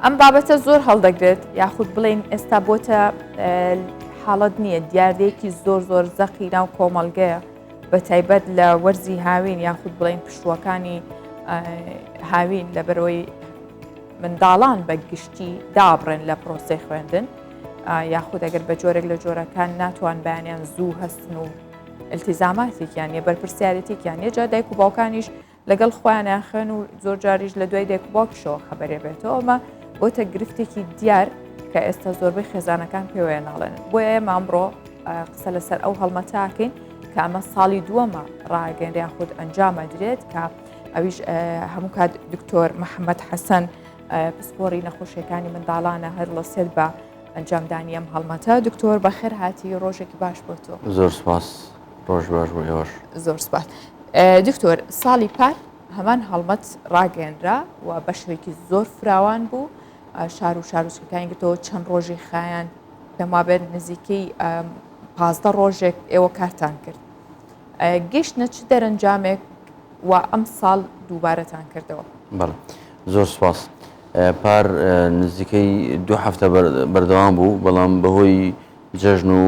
ئەم بابەتە زۆر هەڵدەگرێت یاخود بڵێین ئێستا بۆتە حاڵەت نییە دیاردەیەکی زۆر زۆر زەقی ناو کۆمەڵگەیە بە تایبەت لە وەرزی هاوین یاخود بڵێین پشووەکانی هاوین لەبەرەوەی منداڵان بە گشتی دابڕێن لە پرۆسی خوێندن یاخود ئەگەر بە جۆرێک لە جۆرەکان ناتوان بەیانیان زوو هەستن و التیزاماتێکیان نیە بەرپرسیارەتێکیان نیە جا دایک و باوکانیش لەگەڵ خۆیان خوێن و زۆر جاریش لە دوای دایک و باوکیشەوە خەبەرێ بێتەوە ئەمە بۆتە گرفتێکی دیار کە ئێستا زۆربەی خێزانەکان پێوەیە ناڵێن بۆیە ئێمە ئەمڕۆ قسە لەسەر ئەو هەڵمەتاکەین کە ئەمە ساڵی دووەمە ڕاگەنرا خود ئەنجامە درێت کە ئەویش هەموو کات دکتۆر محەممەد حەسەن پسپۆری نەخۆشیەکانی منداڵانە هەرڵەسێت بە ئەنجامدانی ئەم هەڵمەتە دکتۆر بەخێر هاتی ڕۆژێکی باش بۆ تۆ. زۆر سپاس ڕۆژ باش بۆ ئێوەش. زۆر سپاس دکتۆر ساڵی پار هەمان هەڵمەت ڕاگەیەنرا و بە شێوەیەکی زۆر فراوان بوو شار و شارۆچکەکانی گرتەوە چەند ڕۆژی خایان پێم وابێت نزیکەی 15 ڕۆژێک ئێوە کارتان کرد گەشتنە چ دەرەنجامێک و ئەم ساڵ دووبارەتان کردەوە؟ بەڵێ زۆر سپاس. پار نزیکەی دوو هەفتە بەردەوام بوو، بەڵام بەهۆی جەژن و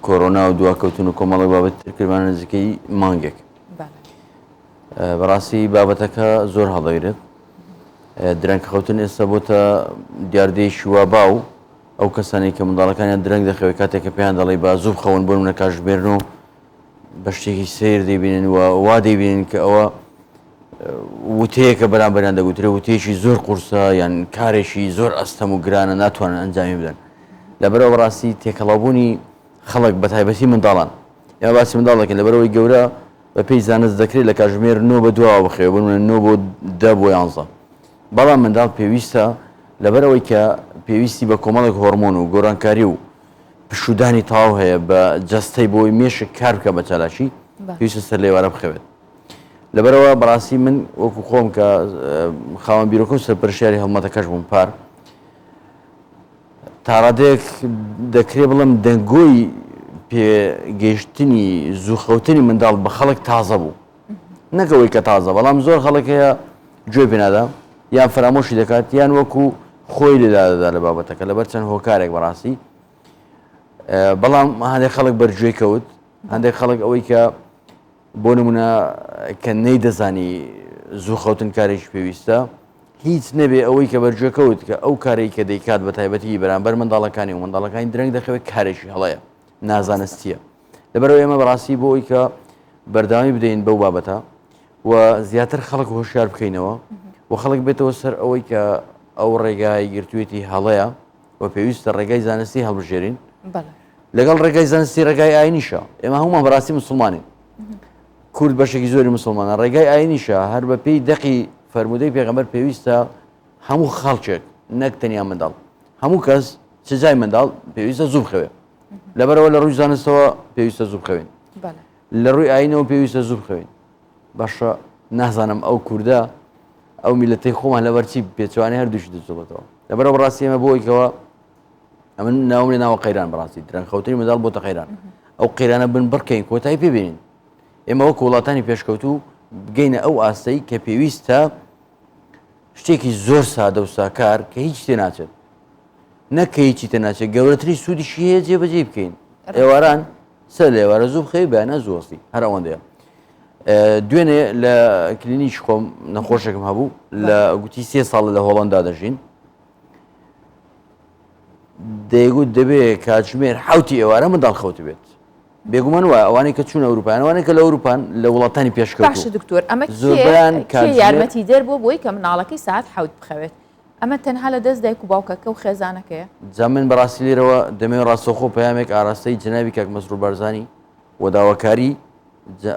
کۆرۆنا و دواکەوتن و کۆمەڵێک بابەتی تر کردمانە نزیکەی مانگێک. بەڕاستی بابەتەکە زۆر هەڵدەگرێت. درەنگ خەوتن ئێستا بۆتە دیاردەیەکی وا باو، ئەو کەسانەی کە منداڵەکانیان درەنگ دەخەوێت کاتێک کە پێیان دەڵێی با زوو بخەون بۆ نمونە کاتژمێر نۆ بە شتێکی سەیر دەیبینن و وا دەیبینن کە ئەوە وتەیەکە بەرامبەریان دەگوترێ وتەیەکی زۆر قورسە یان کارێکی زۆر ئەستەم و گرانە ناتوانن ئەنجامی بدەن لەبەرەوە بەڕاستی تێکەڵاوبوونی خەڵک بە تایبەتی منداڵان ئێمە باسی منداڵ دەکەین لەبەرەوەی گەورە بە پێی زانست دەکرێت لە کاژمێر نۆ بە دواوە بخەوێ بۆ نمونە نۆ بۆ دە بۆ یانزە بەڵام منداڵ پێویستە لەبەرەوەی کە پێویستی بە کۆمەڵێک هۆرمۆن و گۆڕانکاری و پشوودانی تەواو هەیە بە جەستەی بۆی مێشک کار بکە بە چالاکی پێویستە سەر لێوارە بخەوێت لەبەرەوە بەڕاستی من وەکو خۆم کە خاوەن بیرۆکە و سەرپەرشتیاری هەڵمەتەکەش بووم پار تاڕادەیەک دەکرێ بڵێم دەنگۆی پێگەیشتنی زووخەوتنی منداڵ بە خەڵک تازە بوو نەکەوەی کە تازە بەڵام زۆر خەڵک هەیە گوێ پێنادا یان فەرامۆشی دەکات یان وەکو خۆی لێدادەدا لە بابەتەکە لەبەر چەند هۆکارێک بەڕاستی بەڵام هەندێک خەڵک بەرگوێ کەوت هەندێک خەڵک ئەوەی کە بۆ نمونە کە نەیدەزانی زوو خەوتن کارێکی پێویستە هیچ نەبێ ئەوەی کە بەرگوێ کەوت کە ئەو کارێک کە دەیکات بە تایبەتی بەرامبەر منداڵەکانی و منداڵەکانی درەنگ دەخەوێت کارێکی هەڵەیە نازانستیە لەبەرەوە ئێمە بەڕاستی بۆ ئەوی کە بەردەوامی بدەین بەو بابەتە و زیاتر خەڵک هۆشیار بکەینەوە و خەڵک بێتەوە سەر ئەوەی کە ئەو ڕێگای گرتوێتی هەڵەیە و پێویستە ڕێگای زانستی هەڵبژێرین لەگەڵ ڕێگای زانستی ڕێگای ئاینیشە ئێمە هەمومان بەڕاستی مسلمانین کورد بەشێکی زۆری مسلمانە ڕێگای ئاینیشە هەر بە پێی دەقی فەرمودەی پێغەمبەر پێویستە هەموو خەڵکێک نەک تەنیا منداڵ هەموو کەس سزای منداڵ پێویستە زوو بخەوێ لەبەرەوە لە ڕووی زانستەوە پێویستە زوو بخەوین لە ڕووی ئاینەوە پێویستە زوو بخەوین باشە نازانم ئەو کوردە ئەو میلەتەی خۆمان لەبەرچی پێچوانی هەردووشی دەجوڵێتەوە لەبەرەوە بەڕاستی ئێمە بۆ ئەوەی ئەمن ناوم لێ ناوە قەیران بەڕاستی درەنگ خەوتنی منداڵ بۆتە قەیران ئەو قەیرانە بن بڕکەین کۆتایی پێ بێنین ئێمە وەکو وڵاتانی پێشکەوتوو بگەینە ئەو ئاستەی کە پێویستە شتێکی زۆر سادە و ساکار کە هیچ تێ ناچێت نەک کە هیچی تێ ناچێت گەورەترین سوودیشی هەیە جێبەجێی بکەین ئێواران سەر لە ئێوارە زوو بخەوی بەیانە زوو هەستی هەر ئەوەندەیە دوێنێ لە کلینیکی خۆم نەخۆشێکم هەبوو لە گوتی سێ ساڵە لە هۆڵندا دەژین دەیگوت دەبێ کاتژمێر حوتی ئێوارە منداڵ خەوت بێت بێگومان وایە ئەوانەی کە چوون ئەوروپایان ئەوانەی کە لە ئەوروپان لە وڵاتانی پێشکەوتوو باشە دکتۆر ئەمە زۆربەیان کێ یارمەتی دەر بووە بۆی کە مناڵەکەی سەعات حەوت بخەوێت ئەمە تەنها لە دەست دایک و باوکەکە و خێزانەکەیە؟ جا من بەڕاستی لێرەوە دەمەوێت ڕاستەوخۆ پەیامێک ئاراستەی جەنابی کاک مەسرور بارزانی و داواکاری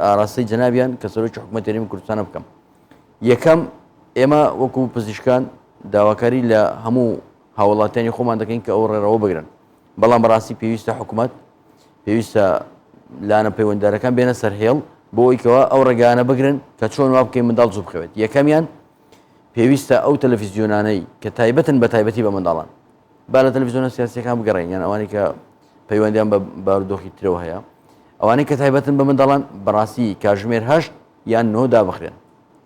ئاراستەی جەنابیان کە سەرۆکی حکومەتی هەرێمی کوردستانە بکەم. یەکەم ئێمە وەکو پزیشکان داواکاری لە هەموو هاوڵاتیانی خۆمان دەکەین کە ئەو ڕێڕەوە بگرن بەڵام بەڕاستی پێویستە حکومەت پێویستە لانە پەیوەنددارەکان بێنە سەر هێڵ بۆ ئەوی کەوا ئەو ڕێگانە بگرن کە چۆن وا بکەین منداڵ زوو بخەوێت یەکەمیان پێویستە ئەو تەلەفیزیۆنانەی کە تایبەتن بە تایبەتی بە منداڵان با لە تەلەفیزیۆنە سیاسیەکان بگەڕێن یان ئەوانەی کە پەیوەندیان بە بارودۆخی ترەوە هەیە ئەوانەی کە تایبەتن بە منداڵان بەڕاستی کاژمێر هەشت یان نۆ دابخرێن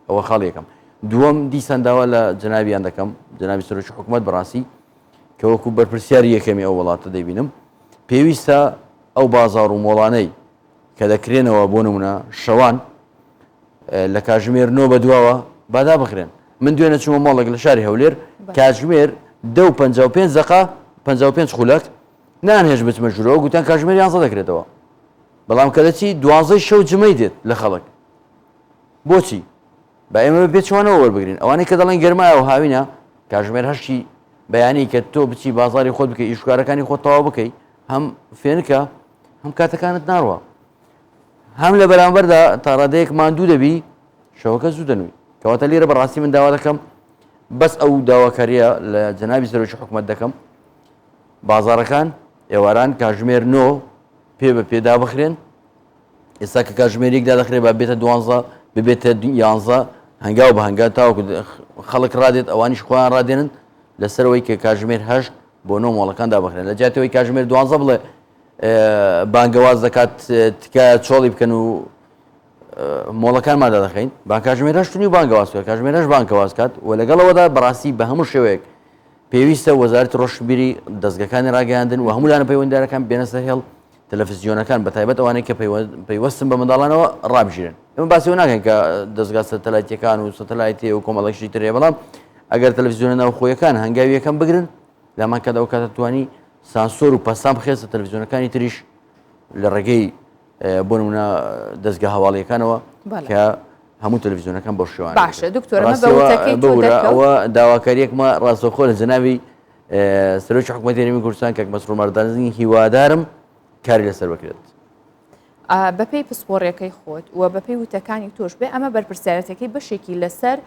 ئەوە خاڵ یەکەم دووەم دیسان داوا لە جەنابیان دەکەم جەنابی سەرۆکی حکوومەت بەڕاستی کە وەکو بەرپرسیاری یەکەمی ئەو وڵاتە دەیبینم پێویستە ئەو بازاڕ و مۆڵانەی کە دەکرێنەوە بۆ نمونە شەوان لە کاژمێر نۆ بە دواوە بادا بخرێن من دوێنە چوومە مۆڵێک لە شاری هەولێر کاتژمێر دە و 55 دقە 55 خولەک نان هێش بچمە ژورەوە گوتیان کاتژمێر یانزە دەکرێتەوە بەڵام کە دەچی دوازدەی شەو جمەی دێت لە خەڵک بۆچی با ئێمە بە پێچەوانەوە وەربگرین ئەوانەی کە دەڵێن گەرمایە و هاوینە کاژمێر هەشتی بەیانی کە تۆ بچی بازاری خۆت بکەی ئیشکارەکانی خۆت تەواو بکەی هەم فێنکە هەم کاتەکانت ناڕوە هەم لە بەرامبەردا تاڕادەیەک ماندوو دەبی شەوەکە زوو دەنووی کەواتە لێرە بەڕاستی من داوا دەکەم بەس ئەو داواکاریە لە جەنابی سەرۆکی حکومت دەکەم بازارەکان ئێواران کاژمێر نۆ پێ بە پێدا بخرێن ئێستا کە کاتژمێر یەک دادەخرێت با بێتە دوانزە ببێتە یانزە هەنگاو بە هەنگاو تاوەکو خەڵک ڕادێت ئەوانیش خۆیان ڕادێنن لەسەرەوەی کە کاتژمێر هەشت بۆ نۆ مۆڵەکان دابخرێن لە جیاتەوەی کاتژمێر دوانزە بڵێ بانگەواز دەکات تکایە چۆڵی بکەن و مۆڵەکانمان دادەخەین با کاتژمێر هەشت و نیو بانگەواز بکات کاتژمێر هەشت بانگەواز کات و لەگەڵەوەدا بەڕاستی بە هەموو شێوەیەک پێویستە وەزارەتی ڕۆشنبیری دەستگەکانی ڕاگەیاندن و هەموو لایەنە پەیوەندیدارەکان بێنە سەر هێڵ تەلەفزیۆنەکان بە تایبەت ئەوانەی کە پەیوەستن بە منداڵانەوە ڕابگیرن ئێمە باسی ئەوە ناکەین کە دەزگا سەتەلایتیەکان و سەتەلایتی و کۆمەڵێک شتی تر هەیە بەڵام ئەگەر تەلەفزیۆنە ناوخۆیەکان هەنگاوی یەکەم بگرن لامان کات ئەو کاتە توانی سانسۆر و پەستان بخێسە تەلەفزیۆنەکانی تریش لە ڕێگەی بۆ نمونە دەزگا هەواڵیەکانەوە کە هەموو تەلەفزیۆنەکان بەو شێوانە باشە دکتۆر ئەمە بە وتەکەی تۆ دەرکەوت. ئەوە داواکاریەکمە ڕاستەوخۆ لە جەنابی سەرۆکی حکوومەتی هەرێمی کوردستان کاک مەسرور بارزانی هیوادارم کاری لەسەر بکرێت. بەپێی پسپۆڕیەکەی خۆت و بەپێی وتەکانی تۆش بێ ئەمە بەرپرسیارەتەکەی بەشێکی لەسەر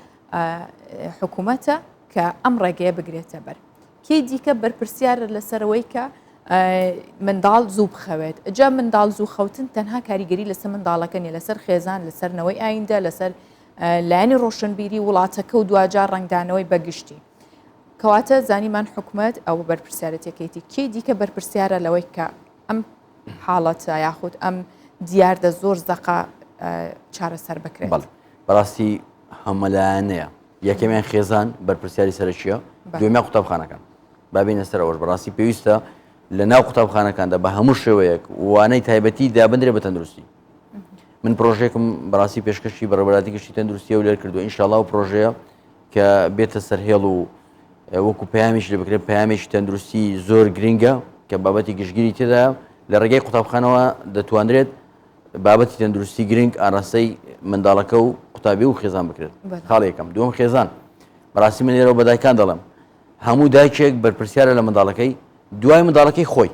حکوومەتە کە ئەم ڕێگەیە بگرێتە بەر. کێی دیکە بەرپرسیارە لەسەرەوەی کە منداڵ زوو بخەوێت جا منداڵ زوو خەوتن تەنها کاریگەری لەسەر منداڵەکە نیە لەسەر خێزان لەسەر نەوەی ئایندە لەسەر لایەنی ڕۆشنبیری وڵاتەکە و دواجار ڕەنگدانەوەی بەگشتی کەواتە زانیمان حکومت ئەوە بەرپرسیارەتەکەیتی کێ دیکە بەرپرسیارە لەوەی کە ئەم حاڵەتە یاخود ئەم دیاردە زۆر زەقە چارەسەر بکرێت بەڕاستی هەمەلایەنەیە یەکەمیان خێزان بەرپرسیاری سەرەکیە دوێمیان قوتابخانەکان بابینە سەر ئەوەش بەڕاستی پێویستە لە ناو قوتابخانەکاندا بە هەموو شێوەیەک وانەی تایبەتی دابندرێ بە تەندروستی من پرۆژێکم بەڕاستی پێشکەشی بەڕێوەبەراتی گشتی تەندروستی و لێر کردو ئینشاءاللە و پرۆژەیە کە بێتە سەرهێڵ و وەکو پەیامیش لێ بکرێت پەیامێکی تەندروستی زۆر گرنگە کە بابەتی گشتگیری تێدا لە ڕێگەی قوتابخانەوە دەتوانرێت بابەتی تەندروستی گرنگ ئاراستەی منداڵەکە و قوتابی و خێزان بکرێت خاڵی یەکەم دووەم خێزان بەڕاستی من لێرەوە بە دایکان دەڵێم هەموو دایکێک بەرپرسیارە لە منداڵەکەی دوای منداڵەکەی خۆی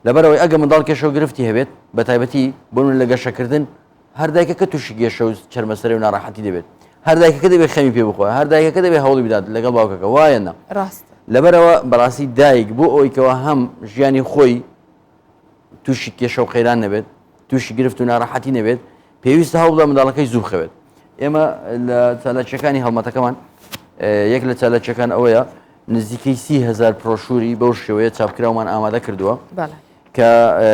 لەبەرەوەی ئەگە منداڵ کێشە و گرفتی هەبێت بە تایبەتی بۆ لە گەشەکردن هەر دایکەکە تووشی گێشە و چەرمەسەری و ناڕەحەتی دەبێت هەر دایکەکە دەبێت خەمی پێ بخوا هەر دایکەکە دەبێت هەوڵی بدات لەگەڵ باوکەکە وایە نا ڕاست لەبەرەوە بەڕاستی دایک بۆ ئەوەی کەەوە هەم ژیانی خۆی تووشی کێشە و قەیران نەبێت، تووشی گرفت و ناڕەحەتی نەبێت، پێویستە هەوڵبدا منداڵەکەی زوو بخەوێت. ئێمە لە چالاکیەکانی هەڵمەتەکەمان یەک لە چالاکیەکان ئەوەیە نزیکەی 30هزار پرۆشوری بەو شێوەیە چاپکراومان ئامادە کردووە کە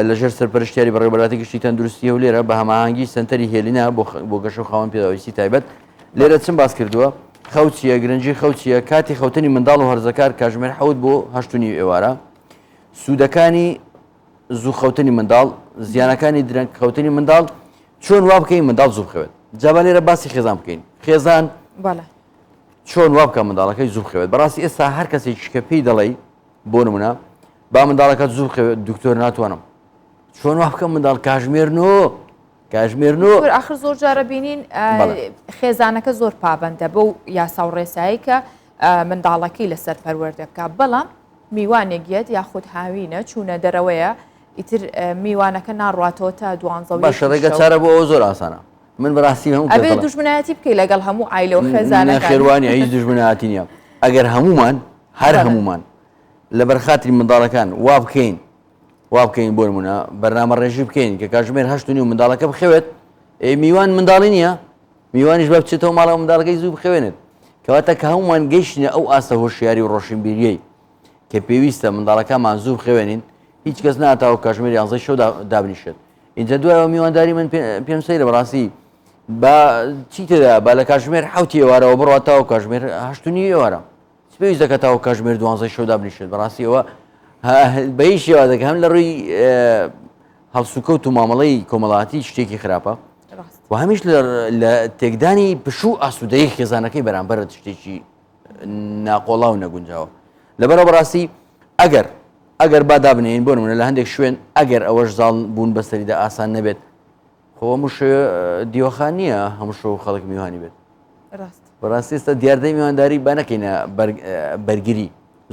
لەژێر سەرپەرشتیاری بەڕێوەبەراتی گشتی تەندروستی هەولێرە بە هەماهەنگی سنتەری هێلینا بۆ گەشە و خاوەن پێداویستی تایبەت لێرە چم باس کردووە خەو چییە گرنگی خەو چییە کاتی خەوتنی منداڵ و هەرزەکار کاژمێر حەوت بۆ هەشت و نیو ئێوارە سوودەکانی زوو خەوتنی منداڵ، زیانەکانی درەنگ خەوتنی منداڵ، چۆن وا بکەین منداڵ زوو بخەوێت. جا با لێرە باسی خێزان بکەین. خێزان چۆن وا بکە منداڵەکەی زوو بخەوێت. بەڕاستی ئێستا هەر کەسێکی کە پێی دەڵێی بۆ نمونە با منداڵەکەت زوو بخەوێت دکتۆر ناتوانم. چۆن وا بکەم منداڵ کاژمێر نۆ کاژمێر نۆ ئاخر زۆر جارە بینین خێزانەکە زۆر پابەندە بەو یاسا و ڕێسایی کە منداڵەکەی لەسەر پەروەردە بکە بەڵام میوانێک یەت یاخود هاوینە چوونە دەرەوەیە ئیتر میوانەکە ناڕواتەوە تا دوانزە و باشە ڕێگە چارە بۆ ئەوە زۆر ئاسانە من بەڕاستی هەموو ئەبێ دوژمنایەتی بکەی لەگەڵ هەموو عایلە و خێزانەکان خێروانی هیچ دوژمنایەتی نییە ئەگەر هەمومان هەر هەمومان لەبەر خاتری منداڵەکان وا بکەین وا بکەین بۆ نمونە بەرنامە ڕێژی بکەین کە کاژمێر هەشت و نیو منداڵەکە بخەوێت ئێ میوان منداڵی نییە میوانیش با بچێتەوە ماڵەوە منداڵەکەی زوو بخەوێنێت کەواتە کە هەمومان گەیشتینە ئەو ئاستە هۆشیاری و ڕۆشنبیریەی کە پێویستە منداڵەکانمان زوو بخەوێنین هیچ کەس ناتاوە کاژمێر یانزەی شەو دابنیشێت اینجا دوایەوە میوانداری من پێم سەیرە بەڕاستی با چی تێدا با لە کاژمێر حوتی ئێوارەوە بڕات تاوە کاژمێر هەشت و نیو ئێوارە. چ پێویست دەکات تاوە کاژمێر دوانزەی شەو دابنیشێت بەڕاستی ئەوە بە هیچ شێوازێک هەم لە ڕووی هەڵسوکەوت و مامەڵەی کۆمەڵاتی شتێکی خراپە و هەمیش لە تێکدانی پشوو ئاسوودەی خێزانەکەی بەرامبەرت شتێکی ناقۆڵا و نەگونجاوە لەبەرەوە بەڕاستی ئەگەر ئەگەر با دابنێین بۆ نمونە لە هەندێک شوێن ئەگەر ئەوەش زاڵ بوون بەسەریدا ئاسان نەبێت خۆ هەموو شوێ دیوەخان نییە هەموو شەو خەڵک میوانی بێت ڕاست بەڕاستی ئێستا دیاردەی میوانداری با نەکەینە بەرگری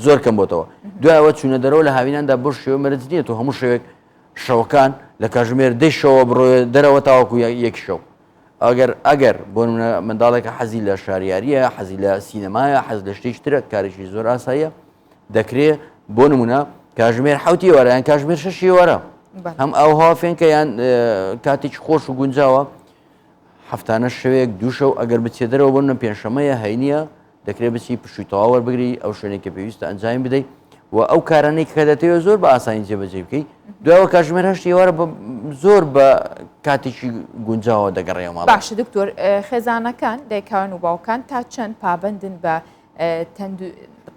زۆر کەم بۆتەوە دوایەوە چوونە دەرەوە لە هاویناندا بۆ شێوە مەرج نییە تۆ هەموو شەوێک شەوەکان لە کاژمێر دەی شەوە بڕۆێ دەرەوە تاوەکو یەک شەو ئەگەر ئەگەر بۆ نمونە منداڵێکە حەزی لە شاریاریە حەزی لە سینەمایە حەز لە شتێکی ترە کارێکی زۆر ئاساییە دەکرێ بۆ نمونە کاژمێر حوتی ئێوارە یان کاژمێر شەشی ئێوارە هەم ئەو هەوا فێنکە یان کاتێکی خۆش و گونجاوە هەفتانە شەوێک دوو شەو ئەگەر بچێ دەرەوە بۆ نمونە پێنجشەمەیە هەینیە دەکرێت بچی پشووی تەواو وەربگری ئەو شوێنێک کە پێویستە ئەنجامی بدەیت و ئەو کارانەی کە دەتەوێت زۆر بە ئاسانی جێبەجێ بکەیت دوایەوە کاتژمێر هەشتی ئێوارە زۆر بە کاتێکی گونجاوە دەگەڕێەوە ماڵ. باشە دکتۆر خێزانەکان دایکان و باوکان تا چەند پابەندن بە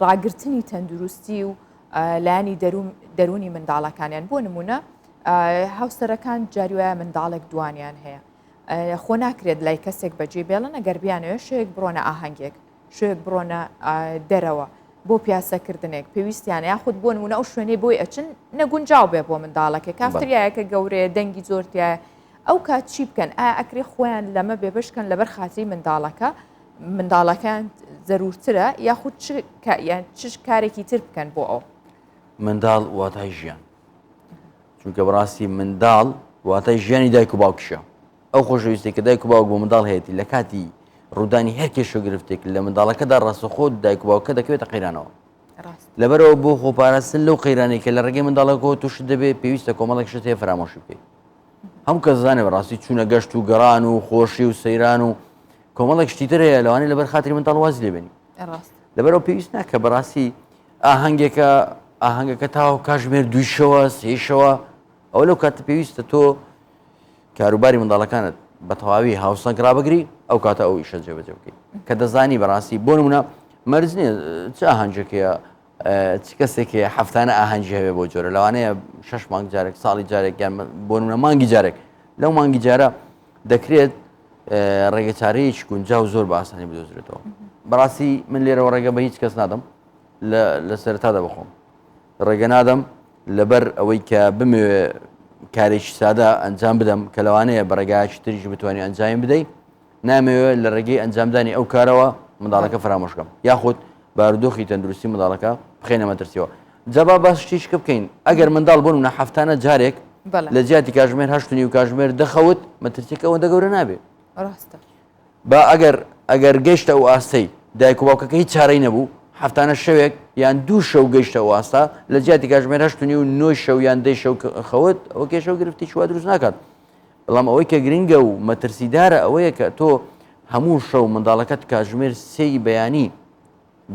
ڕاگرتنی تەندروستی و لایەنی دەروونی منداڵەکانیان بۆ نمونە هاوسەرەکان جاری وایە منداڵێک دوانیان هەیە خۆ ناکرێت لای کەسێک بەجێ بێڵن ئەگەر بیانەوێت شەوێک بڕۆنە ئاهەنگێک شوێک بڕۆنە دەرەوە بۆ پیاسەکردنێک پێویستیانە یاخود بۆ نمونە ئەو شوێنەی بۆی ئەچن نەگونجاو بێ بۆ منداڵەکە کافتریایەکە گەورەیە دەنگی زۆرتیایە ئەو کات چی بکەن ئایا ئەکرێ خۆیان لەمە بێبەشکەن لەبەر خاتری منداڵەکە منداڵەکان زەرورترە یاخود چ یان چ کارێکی تر بکەن بۆ ئەو منداڵ واتای ژیان چونکە بەڕاستی منداڵ واتای ژیانی دایک و باوکیشە ئەو خۆشەویستی کە دایک و باوک بۆ منداڵ هەیەی لە کاتی ڕوودانی هەر کێشە و گرفتێک لە منداڵەکەدا ڕاستەخۆ دایک و باوکە دەکەوێتە قەیرانەوە لەبەرەوە بۆ خۆپاراستن لەو قەیرانێک کە لە ڕێگەی منداڵەکەەوە تووشت دەبێت پێویستە کۆمەڵێک شت هەیە فرامۆشی بکەیت هەموو کەس زانێ بەڕاستی چوونە گەشت و گەڕان و خۆشی و سەیران و کۆمەڵێک شتی تر هەیە لەوانەیە لەبەر خاتری منداڵ وازی لێبێنی لەبەرەوە پێویست ناکە بەڕاستی ئاهەنگێکە ئاهەنگەکە تاوە کاژمێر دووی شەوە سێی شەوە ئەوە لەو کاتە پێویستە تۆ کاروباری منداڵەکانت بە تەواوی هاوسەنگ ڕابگری ئەو کاتە ئەو ئیشە جێبەجێ بکەیت کە دەزانی بەڕاستی بۆ نمونە مەرج نییە چ ئاهەنگێکەیە چ کەسێک هەیە هەفتانە ئاهەنگی هەبێ بۆ جۆرە لەوانەیە شش مانگ جارێک ساڵی جارێک یان بۆ نمونە مانگی جارێک لەو مانگی جارە دەکرێت ڕێگەچارەیەکی گونجاو زۆر بە ئاسانی بدۆزرێتەوە بەڕاستی من لێرەوە ڕێگە بە هیچ کەس نادەم لە سەرتادا بخۆم ڕێگە نادەم لەبەر ئەوەی کە بمەوێ کارێکی سادە ئەنجام بدەم کە لەوانەیە بە ڕێگایکی تریش بتوانانی ئەنجامی بدەیت نامەوێت لە ڕێگەی ئەنجامدانی ئەو کارەوە منداڵەکە فرامۆشکەم یاخود بارودۆخی تەندروستی منداڵەکە بخینە مەترسیەوە جا با باس شتیشکە بکەین ئەگەر منداڵ بۆ نمونە هەفتانە جارێک لە جیاتی کاژمێر هەشت و نیو کاژمێر دەخەوت مەترسیەکە ئەوەندە گەورە نابێت ڕاستە با ئەگەر ئەگەر گەشتە ئەو ئاستەی دایک و باوکەکە هیچ چارەی نەبوو هەفتانە شەوێک یان دوو شەو گەیشتە ئەو ئاستە لە جیاتی کاژمێر هەشت و نیو نۆی شەو یان دەی شەو خەوت ئەوە کێشە و گرفتی چوە دروست ناکات بەڵام ئەوەی کە گرنگە و مەترسیدارە ئەوەیە کە تۆ هەموو شەو منداڵەکەت کاژمێر سێی بەیانی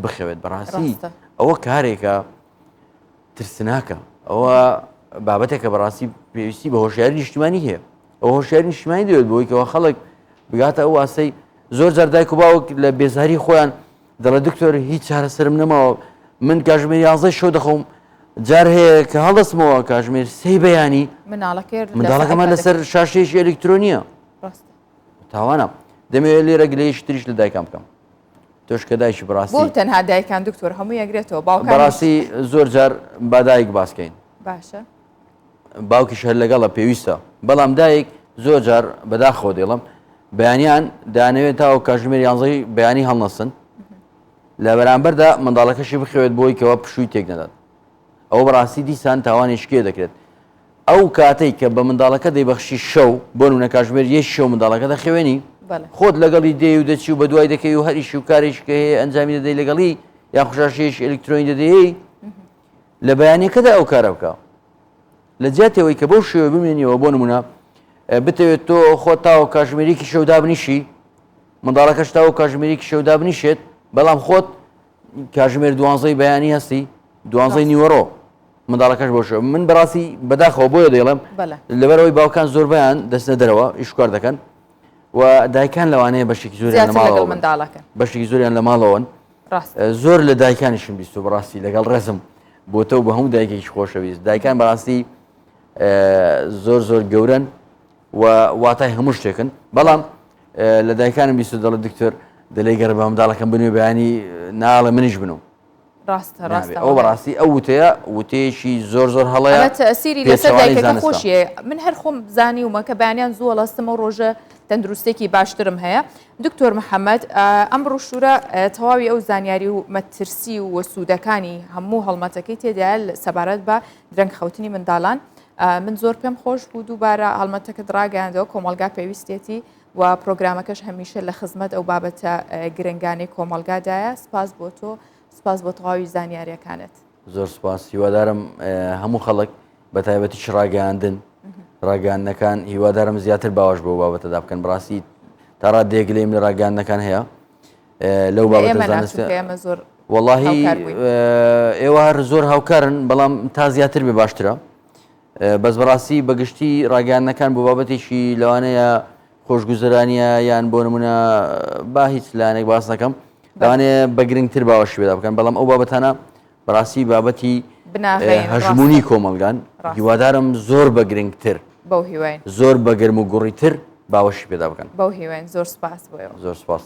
بخەوێت بەڕاستی ئەوە کارێکە ترسناکە ئەوە بابەتێکە بەڕاستی پێویستی بە هۆشیاری نیشتمانی هەیە ئەو هۆشیاری نیشتمانی دەوێت بۆی کەەوە خەڵک بگاتە ئەو ئاستەی زۆر جار دایک و باوک لە بێزاری خۆیان دەڵێ دکتۆر هیچ چارەسەرم نەماوە من کاژمێر یازدەی شەو دەخەوم جار هەیە کە هەڵدەستمەوە کاژمێر سێی بەیانی منداڵەکەمان لەسەر شاشەیەکی ئەلکترۆنیە تاوانە دەمەوێت لێرە گلەیەکی تریش لە دایکان بکەم تۆش کە دایکی بەڕاستی بۆ تەنها دایکان دکتۆر هەموو یەگرێتەوە باوکان بەڕاستی زۆر جار با دایک باسکەین باشە باوکیش هەر لەگەڵە پێویستە بەڵام دایک زۆر جار بەداخەوە دەڵم بەیانیان دانەوێت تاوە کاژمێر یانزەی بەیانی هەڵنەسن لە بەرامبەردا منداڵەکەشی بخەوێت بۆی کەەوە پشووی تێک نەدات ئەوە بەڕاستی دیسان تاوانێکی کێ دەکرێت ئەو کاتەی کە بە منداڵەکە دەیبەخشی شەو بۆ نمونە کاژمێر یەک شەو منداڵەکە دەخەوێنی خۆت لەگەڵی دێی و دەچی و بە دوای دەکەی و هەریشی و کارێکی کە هەیە ئەنجامی دەدەی لەگەڵی یان خوشاشەیەکی ئەلکترۆنی دەدەی لە بەیانەکەدا ئەو کارە بکە لە جیاتەوەی کە بەو شێوە بمێنیەوە بۆ نمونە بتەوێت تۆ خۆ تاوە کاژمێریکی شەو دابنیشی منداڵەکەش تاوە کاژمێریکی شەو دابنیشێت بەڵام خۆت کاژمێر دوانزەی بەیانی هەستی دوانزەی نیوەڕۆ منداڵەکەش بۆ شەو من بەڕاستی بەداخەوە بۆیە دەیڵێم لەبەرەوەی باوکان زۆربیان دەستنە دەرەوە ئیشکار دەکەن و دایکان لەوانەیە بەشێکی زۆریان لە ماڵەوە منداڵەکە بەشێکی زۆریان لە ماڵەوەن. زۆر لە دایکانیشم بیستو بەڕاستی لەگەڵ ڕێزم بۆتە و بە هەموو دایکێکی خۆشەویست دایکان بەڕاستی زۆر زۆر گەورن و واتای هەموو شتێکن بەڵام لە دایکانم بیستو دەڵێ دکتۆر دەلێ گەر بە منداڵەکەم بنوێ بەیانی ناڵێ منیش بنوم ڕاستە ڕاستە ئەو بەڕاستی ئەو وتەیە وتەیەکی زۆر زۆر هەڵەیە تەسیری لەسەر دایکەکە خۆشیە من هەر خۆم زانیومە کە بەیانیان زوو هەڵەستم و ڕۆژە تەندروستێکی باشترم هەیە دکتۆر محەممەد ئەم بڕوشورە تەواوی ئەو زانیاری و مەترسی و سوودەکانی هەموو هەڵمەتەکەی تێدایە سەبارەت بە درەنگ خەوتنی منداڵان من زۆر پێم خۆش بوو دووبارە هەڵمەتەکەت ڕاگەیاندەوە کۆمەڵگا پێویستێتی و پرۆگرامەکەش هەمیشە لە خزمەت ئەو بابەتە گرنگانەی کۆمەڵگادایە سپاس بۆ تۆ سپاس بۆ تەواوی زانیاریەکانت. زۆر سپاس هیوادارم هەموو خەڵک بە تایبەتیش ڕاگەیاندن ڕاگەیاندنەکان هیوادارم زیاتر باوەش بەو بابەتەدا بکەن بەڕاستی تا ڕادەیەک گلەیم لە ڕاگەیاندنەکان هەیە لەو بابەتە زانستە ئێمە زۆر وەڵاهی ئێوە هەر زۆر هاوکارن بەڵام تا زیاتر بێ باشترە بەس بەڕاستی بەگشتی ڕاگەیاندنەکان بۆ بابەتێکی لەوانەیە خۆشگوزەرانیە یان بۆ نمونە با هیچ لایەنێک باس نەکەم لەوانەیە بە گرنگتر باوەشی پێدا بکەن بەڵام ئەو بابەتانە بەڕاستی بابەتی هەژمونی کۆمەڵگان هیوادارم زۆر بە گرنگتر بەو هیواین زۆر بە گەرم و گوڕیتر باوەشی پێدا بکەن بەو هیواین زۆر سپاس بۆ زۆر سپاس.